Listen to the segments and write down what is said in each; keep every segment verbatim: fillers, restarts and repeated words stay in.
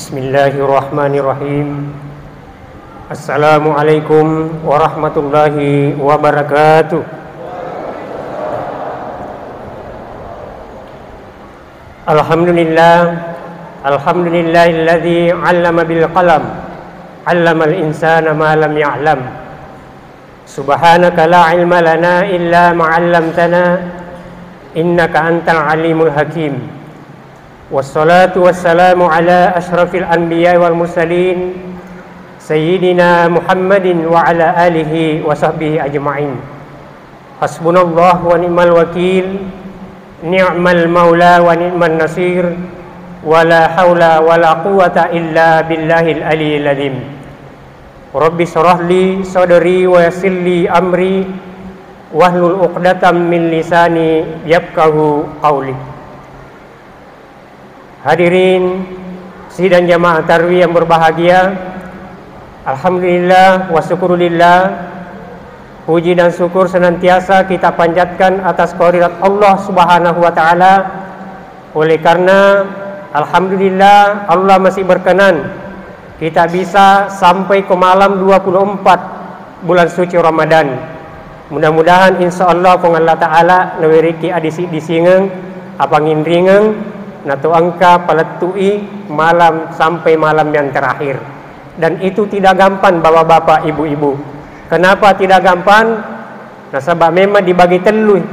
Bismillahirrahmanirrahim. Assalamualaikum warahmatullahi wabarakatuh. Alhamdulillah. Alhamdulillahilladzi 'allama bil qalam. 'Allamal insana ma lam ya'lam. Subhanaka la ilma lana illa ma 'allamtana, innaka antal alimul hakim. Wassalatu wassalamu ala asyrafil anbiya wal mursalin, sayyidina Muhammadin wa ala alihi wa sahbihi ajma'in. Hasbunallah wa ni'mal wakil, ni'mal maula wa ni'man nasir, wa la haula wa la quwwata illa billahil aliyil azim. Rabbi syrah li sadri wa yassir li amri, wahlul uqdatam min lisani yafqahu qauli. Hadirin sidang jamaah tarwih yang berbahagia, alhamdulillah wa syukurillah, puji dan syukur senantiasa kita panjatkan atas kehadirat Allah Subhanahu wa Ta'ala. Oleh karena, alhamdulillah, Allah masih berkenan kita bisa sampai ke malam dua puluh empat bulan suci Ramadan. Mudah-mudahan, insya Allah, Puang Allah Ta'ala naweriki adisi-disingeng, apanginringeng, nato engka palettu'i malam sampai malam yang terakhir. Dan itu tidak gampang, bapak-bapak, ibu-ibu. Kenapa tidak gampang? Nasaba memang dibagi tellu.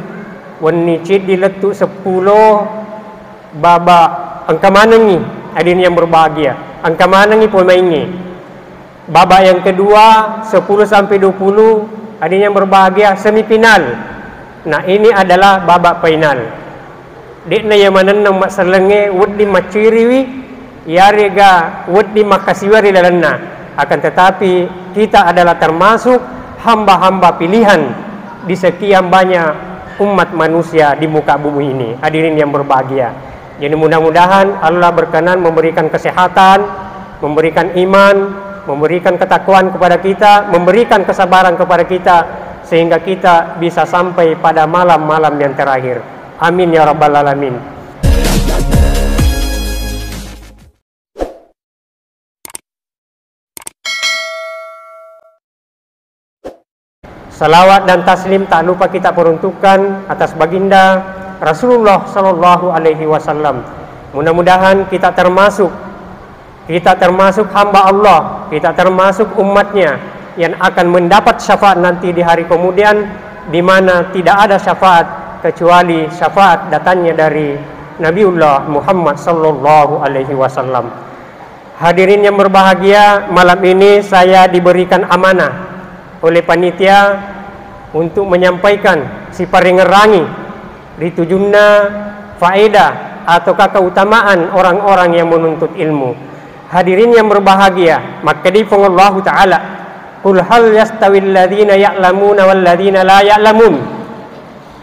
Wenni ciddi lettu seppulo, baba engka manengngi, hadirin yang berbahagia. Engka manengngi pemaingnge. Baba yang kedua, sepuluh sampai dua puluh, hadirin yang berbahagia, semifinal. Nah, ini adalah babak final. De'na iya manenna umma sellengnge wedding macciriwi, iyarega wedding makkasiwiang ri lalenna. Akan tetapi, kita adalah termasuk hamba-hamba pilihan di sekian banyak umat manusia di muka bumi ini. Hadirin yang berbahagia. Jadi, mudah-mudahan Allah berkenan memberikan kesehatan, memberikan iman, memberikan ketakwaan kepada kita, memberikan kesabaran kepada kita, sehingga kita bisa sampai pada malam-malam yang terakhir. Amin ya rabbal alamin. Salawat dan taslim tak lupa kita peruntukkan atas baginda Rasulullah Sallallahu Alaihi Wasallam. Mudah-mudahan kita termasuk, kita termasuk hamba Allah, kita termasuk umatnya yang akan mendapat syafaat nanti di hari kemudian, di mana tidak ada syafaat kecuali syafaat datangnya dari Nabiullah Muhammad Sallallahu Alaihi Wasallam. Hadirin yang berbahagia, malam ini saya diberikan amanah oleh panitia untuk menyampaikan siparengngerangi ritujunna faedah ataukah keutamaan orang-orang yang menuntut ilmu. Hadirin yang berbahagia, makkedi Puang Allahu Ta'ala, "Qul hal yastawil ladzina ya'lamuna wal ladzina la ya'lamun."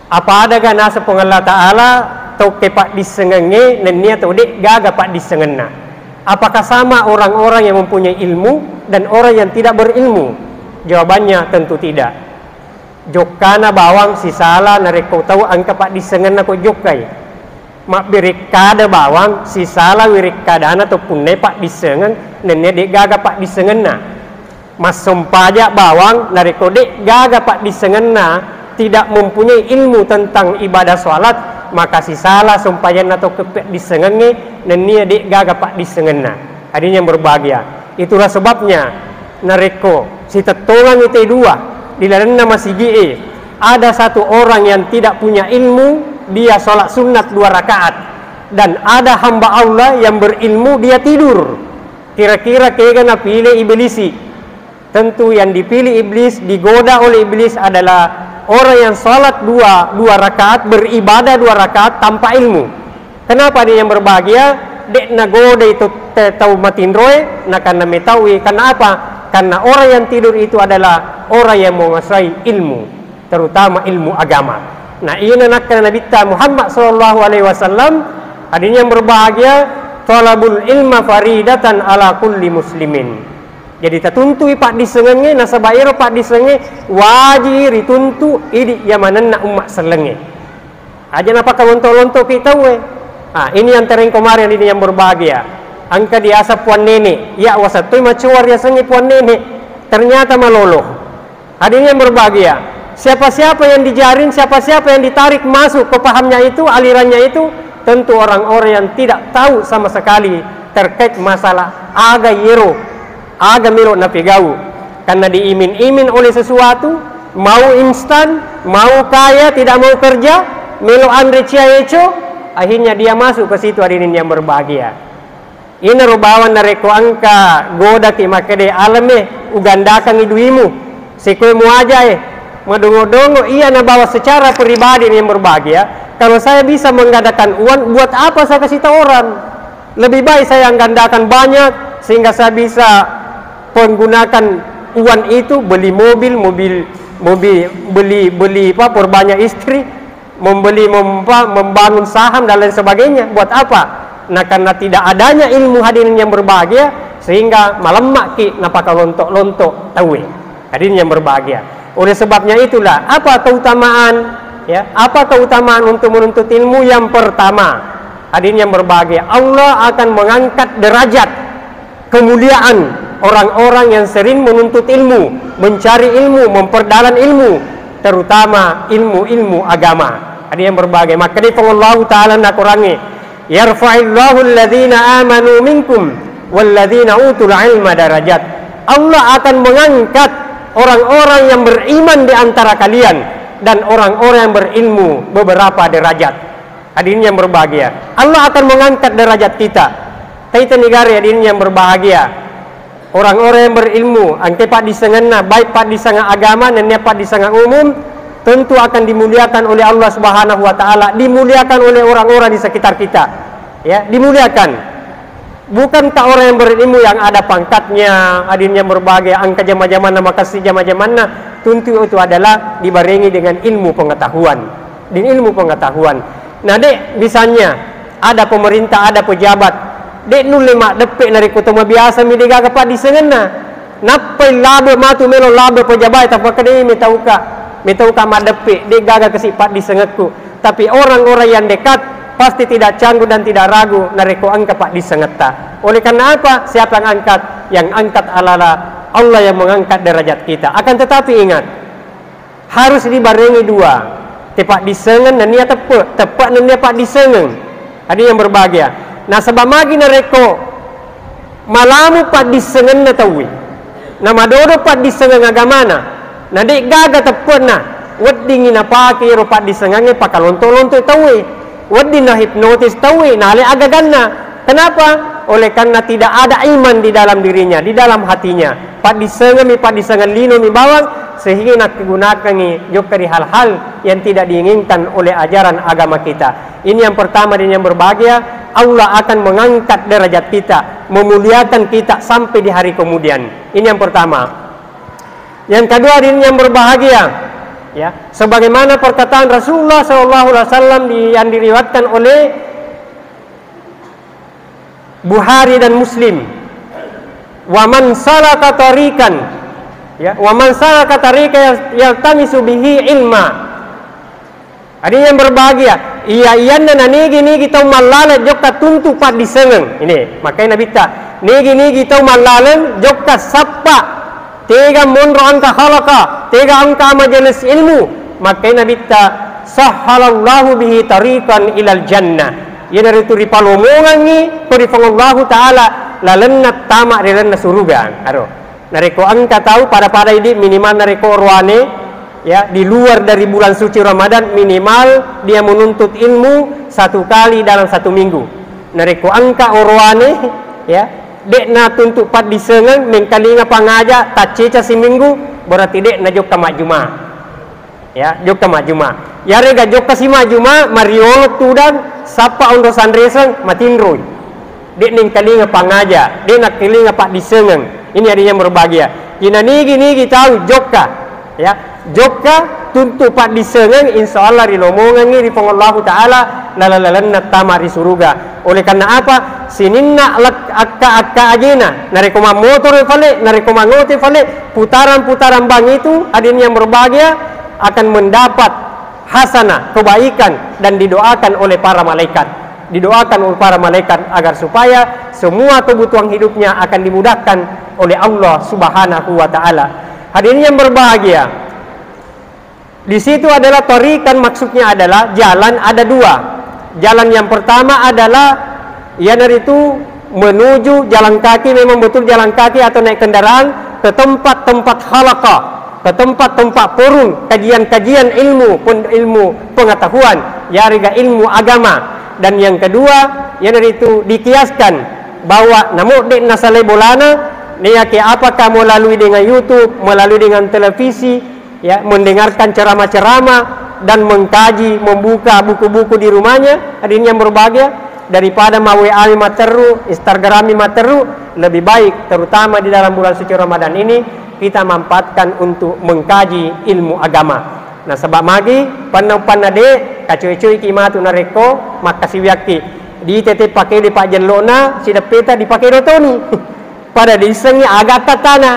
Apa adaga naseng Puang Allah Ta'ala tau ke paddissengengnge nennia tau de' gaga paddissengenna? Apakah sama orang-orang yang mempunyai ilmu dan orang yang tidak berilmu? Jawabannya tentu tidak. Jokkana bawang sisala narekko tau engka paddissengenna ko jokkai. Mabbirikkada bawang sisala wirikkadana tau punnai paddissengeng nennia de' gaga paddissengenna. Massompaja bawang narekko de' gaga paddissengenna, tidak mempunyai ilmu tentang ibadah salat, maka sisala sompajanna to kepeddissengengnge nennia de' gaga paddissengenna. Hadirin yang berbahagia, itulah sebabnya narekko sitettongangngi te dua di lalenna masigi'e, ada satu orang yang tidak punya ilmu, dia salat sunnat dua rakaat, dan ada hamba Allah yang berilmu, dia tidur. Kira-kira kega napile Iblisi? Tentu yang dipilih Iblis, digoda oleh Iblis adalah orang yang salat dua, dua rakaat, beribadah dua rakaat tanpa ilmu. Kenapa dia yang berbahagia? Dek nagodai tu-, te-, tau matinroe, nakanna metaui. Karena apa? Karena orang yang tidur itu adalah orang yang menguasai ilmu, terutama ilmu agama. Nah, iyana nakkeda Nabitta Muhammad sallallahu alaihi wasallam, hadirin yang berbahagia, "Thalabul ilma faridatan ala kulli muslimin." Jadi, tatuntui paddissengengnge, nasaba ero paddissengengnge waji rituntu idi yamanenna umma sellengnge. Aja napakkalonto-lontoki tauwe. Ah, ini yang terengko mari, hadirin yang berbahagia. Engka diaseng puang nenek, ya, wasettoi macoa riasengnge puang nenek. Ternyata malolo. Hadirin yang berbahagia, siapa-siapa yang dijaring, siapa-siapa yang ditarik masuk ke pahamnya itu, alirannya itu, tentu orang-orang yang tidak tahu sama sekali terkait masalah aga yero, aga melo napigau. Karena diimin-imin oleh sesuatu, mau instan, mau kaya, tidak mau kerja, melo anre cia eco, akhirnya dia masuk ke situ, hadirin yang berbahagia. Inaro bawang narekko engka godaki makkeda, "Alame, ugandakangngi duimu, sekoe muajae." Madongo-dongo iya nabawa secara pribadi yang berbahagia, "Kalau saya bisa menggandakan uang, buat apa saya kasih tahu orang? Lebih baik saya yang gandakan banyak sehingga saya bisa menggunakan uang itu beli mobil, mobil, mobil, beli, beli apa, perbanyak istri." Membeli, mem-, apa, membangun saham dan lain sebagainya. Buat apa? Nah, karena tidak adanya ilmu, hadirin yang berbahagia, sehingga malemma'ki napakalonto-lonto tauwe. Hadirin yang berbahagia. Oleh sebabnya itulah, apa keutamaan, ya, apa keutamaan untuk menuntut ilmu? Yang pertama, hadirin yang berbahagia, Allah akan mengangkat derajat kemuliaan orang-orang yang sering menuntut ilmu, mencari ilmu, memperdalam ilmu, terutama ilmu-ilmu agama. Ada yang berbagai. Maka di Allah Ta'ala nakorangi, "Yarfa'illahu alladhina amanu minkum walladhina utul ilma darajat." Allah akan mengangkat orang-orang yang beriman di antara kalian dan orang-orang yang berilmu beberapa derajat. Hadirin yang berbahagia, Allah akan mengangkat derajat kita. Taita negara, hadirin yang berbahagia. Orang-orang yang berilmu, engka paddissengenna, baik paddissengeng agama nennia paddissengeng umum, tentu akan dimuliakan oleh Allah Subhanahu wa Ta'ala, dimuliakan oleh orang-orang di sekitar kita. Ya, dimuliakan. Bukankah orang yang berilmu yang ada pangkatnya, hadirin yang berbahagia, engka jama-jamanna, makessing jama-jamanna, tentu itu adalah dibarengi dengan ilmu pengetahuan. Dengan ilmu pengetahuan. Nah, dek, misalnya ada pemerintah, ada pejabat, dek nulle maddeppe narekko to mabiasa mi degaga paddissengenna. Nappai labe matu melo labe pejabat, tapakkedai metauka, metauka maddeppe, degaga kasi paddissengekku. Tapi orang-orang yang dekat pasti tidak canggung dan tidak ragu narekko engka paddissengetta. Oleh karena apa? Siapa yang angkat? Yang angkat adalah Allah yang mengangkat derajat kita. Akan tetapi ingat, harus dibarengi dua, te paddissengeng nennia teppe, teppe nennia paddissengeng. Hadirin yang berbahagia. Nasaba magi narekko malamu paddissengenna tauwe, namadodo paddissengeng agamana, na de'gaga teppe'na, weddingngi napake ero paddissengengnge pakalonto-lonto tauwe, wedding nahipnotis tauwe, nale agaganna. Kenapa? Oleh karena tidak ada iman di dalam dirinya, di dalam hatinya. Paddissengemmi, paddissengeng linomi bawang, sehingga nakkegunakangngi jokka ri hal-hal yang tidak diinginkan oleh ajaran agama kita. Ini yang pertama dan yang berbahagia, Allah akan mengangkat derajat kita, memuliakan kita sampai di hari kemudian. Ini yang pertama. Yang kedua, hadirin yang berbahagia, ya, sebagaimana perkataan Rasulullah sallallahu alaihi wasallam di-, yang diriwayatkan oleh Bukhari dan Muslim, "Wa man salaka tariqan," ya, "wa man salaka tariqan yal-, yaltamisu bihi ilma." Hadirin yang berbahagia, iya-iyanna nanigi-nigi tau mallaleng jokka tuntu paddisengeng. Ini, makanya Nabitta, nigi-nigi tau mallaleng jokka sappa tega monro engka halaka, tega engka majelis ilmu, makanya Nabitta, "Sahhalallahu bihi tariqan ilal jannah." Iyanaritu ripalomongangngi ko ri Puang Allahu Ta'ala lalenna tama ri lalenna suruga. Aro. Narekko engka tau pada-pada idi minimal narekko oroane, ya, di luar dari bulan suci Ramadan, minimal dia menuntut ilmu satu kali dalam satu minggu. Narekko engka oroane, ya, de'na tuntu paddisengeng, mengkalinga pangaja tacceca siminggu, berarti de'na jokka majjuma. Ya, jokka majjuma. Yarega jokka si majjuma, mariolo tudang, sappa onro sanreseng, matinroi. De' nengkalinga pangaja, de' nakkalinga paddisengeng. Ini hadirin yang berbahagia. Inanigi-nigi tau jokka, ya, jokka tuntu paddisengeng, insya Allah rilomongengngi ri Puang Allahu Ta'ala lala-lalenna tama ri suruga. Oleh karena apa? Sininna lak-, akka-akka ajena, narekko mammotoro fale, narekko mangote fale, putaran-putaran bank itu, hadirin yang berbahagia, akan mendapat hasanah, kebaikan, dan didoakan oleh para malaikat. Didoakan oleh para malaikat agar supaya semua kebutuhan hidupnya akan dimudahkan oleh Allah Subhanahu wa Ta'ala. Hadirin yang berbahagia, di situ adalah tariqan, maksudnya adalah jalan ada dua. Jalan yang pertama adalah, iyanaritu, menuju jalan kaki, memang betul jalan kaki atau naik kendaraan, ke tempat-tempat halaqah, ke tempat-tempat forum kajian-kajian ilmu, pun ilmu pengetahuan, yarega ilmu agama. Dan yang kedua, iyanaritu dikiaskan bahwa namo de' nasalai bolana, neyake apakah melalui dengan YouTube, melalui dengan televisi, ya, mendengarkan ceramah-ceramah dan mengkaji, membuka buku-buku di rumahnya, hadirin yang berbahagia, daripada ma-W A-mi matteru, Instagram-mi matteru, lebih baik, terutama di dalam bulan suci Ramadan ini, kita manfaatkan untuk mengkaji ilmu agama. Nasaba magi, panna-panna de', kacoe-coeki matu narekko makkasiwiakki. Ditete pakede pajjello'na, sideppeta dipake dotoni. Pada diissengngi aga tattana.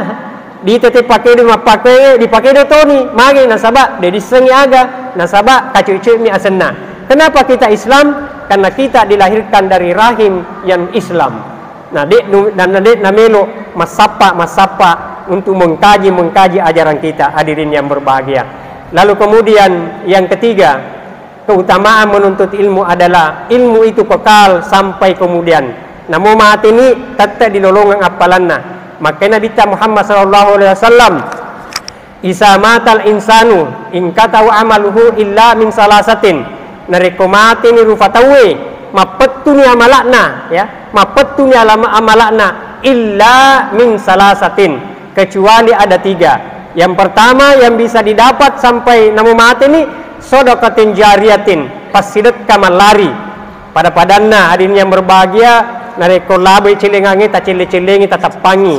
Ditete pakede mappakkoe, dipake dotoni. Magi nasaba de' diissengngi aga, nasaba kacoe-coemi asenna. Kenapa kita Islam? Karena kita dilahirkan dari rahim yang Islam. Nah, de' nu-, dan de' namelo massappa-massappa untuk mengkaji-mengkaji ajaran kita, hadirin yang berbahagia. Lalu kemudian yang ketiga, keutamaan menuntut ilmu adalah ilmu itu kekal sampai kemudian. Namo mateni tette' dilolongeng appalanna. Makkai Nabitta Muhammad sallallahu alaihi wasallam, "Isa matal insanu, ingkatau amaluhu illa min salasatin." Narekko mateni rufa tauwe, mappettuni amala'na, ya, mappettuni alama-, amala'na illa min salasatin, kecuali ada tiga. Yang pertama yang bisa didapat sampai namo mateni, sodokatin jariyatin, passidekka mallari. Pada-padanna, hadirin yang berbahagia, narekko laboi celengangnge, tacelle-cellengi, tatappangi.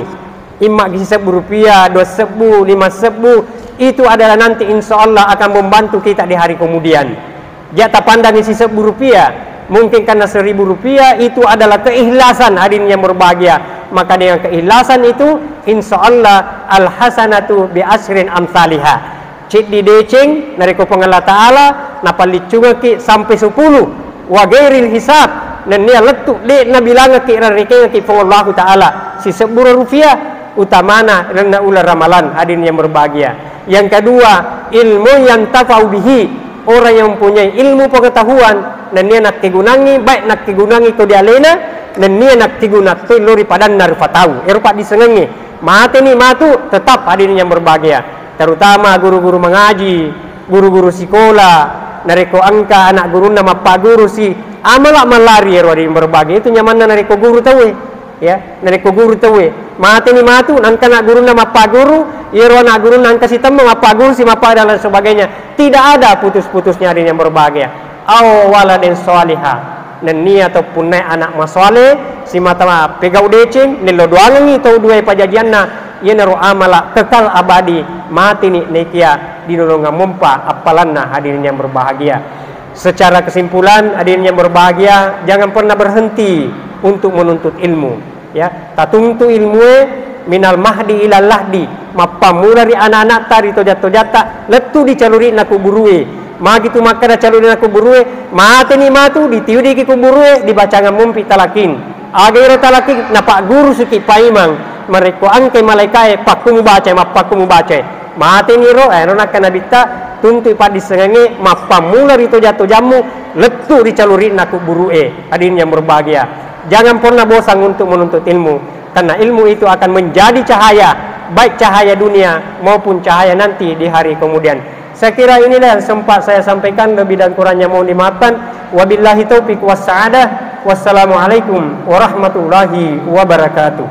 Imma sisebbu rupiah, dua sebbu, lima sebbu, itu adalah nanti insya Allah akan membantu kita di hari kemudian. Ja tapandangi sisebbu rupiah, mungkin karena seribu rupiah, itu adalah keikhlasan, hadirin yang berbahagia. Maka dengan keikhlasan itu, insya Allah, al-hasanatu bi asrin amsaliha. Ceddi deceng, narekko Puang Allah Ta'ala napalliccungekki sampai sepuluh, wa ghairil hisab, nennia lettu de' nabilangekki, rarekengekki Puang Allahu Ta'ala, sisebbura rupiah, utamana renna uleng Ramalan, hadirin yang berbahagia. Yang kedua, ilmu yang tafau bihi, orang yang mempunyai ilmu pengetahuan, nennia nakkegunangi, baik nakkegunangi ko di alena, nennia nakkeguna to lo ri padanna rufa tau. Ero paddisengengnge, mateni matu, tetap, hadirin yang berbahagia. Terutama guru-guru mengaji, guru-guru sikola, narekko engka anak gurunna mappagurusi, amala mallari ero, hadirin berbahagia, itu nyamanna narekko guru tauwe, ya, narekko guru tauwe. Mateni matu, nangka anak gurunna mappaguru, iyero anak gurunna engka sitemma mappagurusi, mappa-, dan lain sebagainya. Tidak ada putus-putusnya, hadirin yang berbahagia. Au waladen sholiha. Nennia to punnae anak masoale, simata pegau deceng, nello doangengngi tau duae pajajianna, iyanaro amala kekal abadi, mateni naikia dinolongang mompa appalanna, hadirin yang berbahagia. Secara kesimpulan, hadirin yang berbahagia, jangan pernah berhenti untuk menuntut ilmu. Ya, tatuntu ilmue minal mahdi ilal lahdi, mappammula ri ana-anakta, ri toja-tojatta, lettu di caluri'na kuburue. Magi tu makkeda caluri'na kuburue, mateni matu, ditiudiki kuburue, dibacangang mompi talakin. Aga ero talakin, napaggurusuki paimeng, marekko engkai malaikae, pakku mubacae, mappakku mubacae. Mateni ro, eh, ero nakkeda Nabitta, tuntui paddissengengnge, mappammula ri toja-tojammu, lettu ri caluri'na kuburue. Hadirin yang berbahagia. Jangan pernah bosan untuk menuntut ilmu, karena ilmu itu akan menjadi cahaya, baik cahaya dunia maupun cahaya nanti di hari kemudian. Saya kira inilah yang sempat saya sampaikan, lebih dan kurangnya mohon dimaafkan. Wabillahi taufiq wassa'adah. Wassalamualaikum warahmatullahi wabarakatuh.